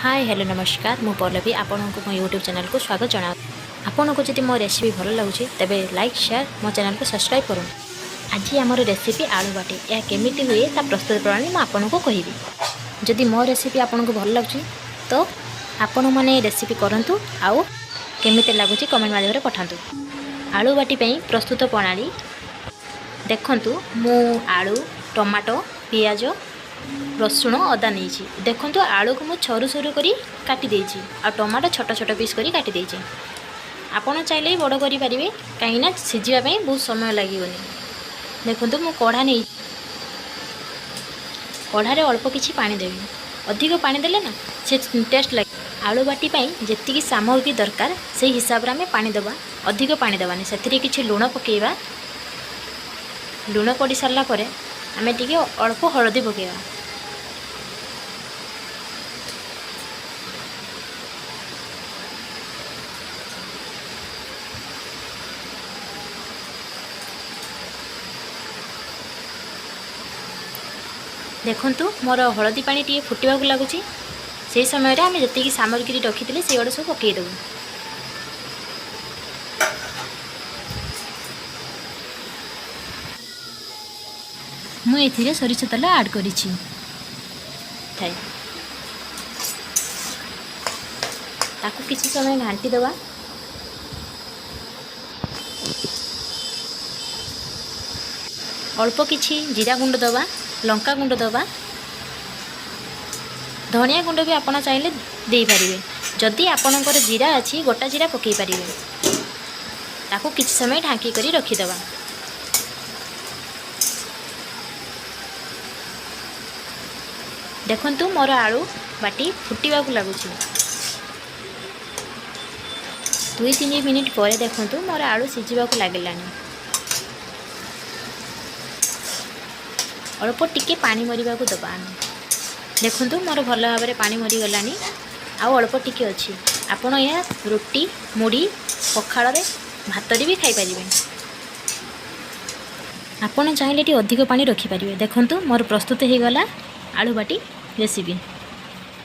ହାଏ, hello, ନମସ୍କାର। ମୁଁ ପଲ୍ଲବୀ, ଆପଣଙ୍କୁ ମୋ ୟୁଟ୍ୟୁବ୍ ଚ୍ୟାନେଲକୁ ସ୍ୱାଗତ ଜଣାଉଛି। ଆପଣଙ୍କୁ ଯଦି ମୋ ରେସିପି ଭଲ ଲାଗୁଛି, ତେବେ ଲାଇକ୍, ସେୟାର, ମୋ ଚ୍ୟାନେଲକୁ ସବସ୍କ୍ରାଇବ୍ କରନ୍ତୁ। ଆଜି ଆମର ରେସିପି ଆଳୁ ବାଟି। ଏହା କେମିତି ହୁଏ, ତା ପ୍ରସ୍ତୁତ ପ୍ରଣାଳୀ ମୁଁ ଆପଣଙ୍କୁ କହିବି। ଯଦି ମୋ ରେସିପି ଆପଣଙ୍କୁ ଭଲ ଲାଗୁଛି, ତ ଆପଣମାନେ ରେସିପି କରନ୍ତୁ ଆଉ କେମିତି ଲାଗୁଛି କମେଣ୍ଟ ମାଧ୍ୟମରେ ପଠାନ୍ତୁ। ଆଳୁ ବାଟି ପାଇଁ ପ୍ରସ୍ତୁତ ପ୍ରଣାଳୀ ଦେଖନ୍ତୁ। ମୁଁ ଆଳୁ, ଟମାଟୋ, ପିଆଜ, ରସୁଣ, ଅଦା ନେଇଛି। ଦେଖନ୍ତୁ, ଆଳୁକୁ ମୁଁ ସରୁ ସରୁ କରି କାଟି ଦେଇଛି ଆଉ ଟମାଟୋ ଛୋଟ ଛୋଟ ପିସ୍ କରି କାଟି ଦେଇଛି। ଆପଣ ଚାହିଁଲେ ବି ବଡ଼ କରିପାରିବେ, କାହିଁକିନା ସିଝିବା ପାଇଁ ବହୁତ ସମୟ ଲାଗିବନି। ଦେଖନ୍ତୁ, ମୁଁ କଢ଼ା ନେଇ କଢ଼ାରେ ଅଳ୍ପ କିଛି ପାଣି ଦେବି। ଅଧିକ ପାଣି ଦେଲେ ନା ସେ ଟେଷ୍ଟ ଲାଗେ। ଆଳୁ ବାଟି ପାଇଁ ଯେତିକି ସାମଗ୍ରୀ ଦରକାର, ସେଇ ହିସାବରେ ଆମେ ପାଣି ଦେବା। ଅଧିକ ପାଣି ଦେବାନି। ସେଥିରେ କିଛି ଲୁଣ ପକାଇବା। ଲୁଣ ପଡ଼ି ସାରିଲା ପରେ ଆମେ ଟିକେ ଅଳ୍ପ ହଳଦୀ ପକାଇବା। ଦେଖନ୍ତୁ, ମୋର ହଳଦୀ ପାଣି ଟିକେ ଫୁଟିବାକୁ ଲାଗୁଛି। ସେହି ସମୟରେ ଆମେ ଯେତିକି ସାମଗ୍ରୀ ରଖିଥିଲେ, ସେଇଗୁଡ଼ା ସବୁ ପକାଇଦେବୁ। ମୁଁ ଏଥିରେ ସୋରିଷ ତେଲ ଆଡ଼୍ କରିଛି ଥାଏ। ତାକୁ କିଛି ସମୟ ଘାଣ୍ଟି ଦେବା। ଅଳ୍ପ କିଛି ଜିରା ଗୁଣ୍ଡ ଦେବା, ଲଙ୍କା ଗୁଣ୍ଡ ଦେବା, ଧନିଆ ଗୁଣ୍ଡ ବି ଆପଣ ଚାହିଁଲେ ଦେଇପାରିବେ। ଯଦି ଆପଣଙ୍କର ଜିରା ଅଛି, ଗୋଟା ଜିରା ପକାଇ ପାରିବେ। ତାକୁ କିଛି ସମୟ ଢାଙ୍କି କରି ରଖିଦେବା। ଦେଖନ୍ତୁ, ମୋର ଆଳୁ ବାଟି ଫୁଟିବାକୁ ଲାଗୁଛି। 2-3 ମିନିଟ୍ ପରେ ଦେଖନ୍ତୁ, ମୋର ଆଳୁ ସିଝିବାକୁ ଲାଗିଲାଣି। ଅଳ୍ପ ଟିକେ ପାଣି ମରିବାକୁ ଦେବା ଆମେ। ଦେଖନ୍ତୁ, ମୋର ଭଲ ଭାବରେ ପାଣି ମରିଗଲାଣି, ଆଉ ଅଳ୍ପ ଟିକେ ଅଛି। ଆପଣ ଏହା ରୁଟି, ମୁଢ଼ି, ପଖାଳରେ, ଭାତରେ ବି ଖାଇପାରିବେ। ଆପଣ ଚାହିଁଲେ ଟିକେ ଅଧିକ ପାଣି ରଖିପାରିବେ। ଦେଖନ୍ତୁ, ମୋର ପ୍ରସ୍ତୁତ ହୋଇଗଲା ଆଳୁ ବାଟି ରେସିପି।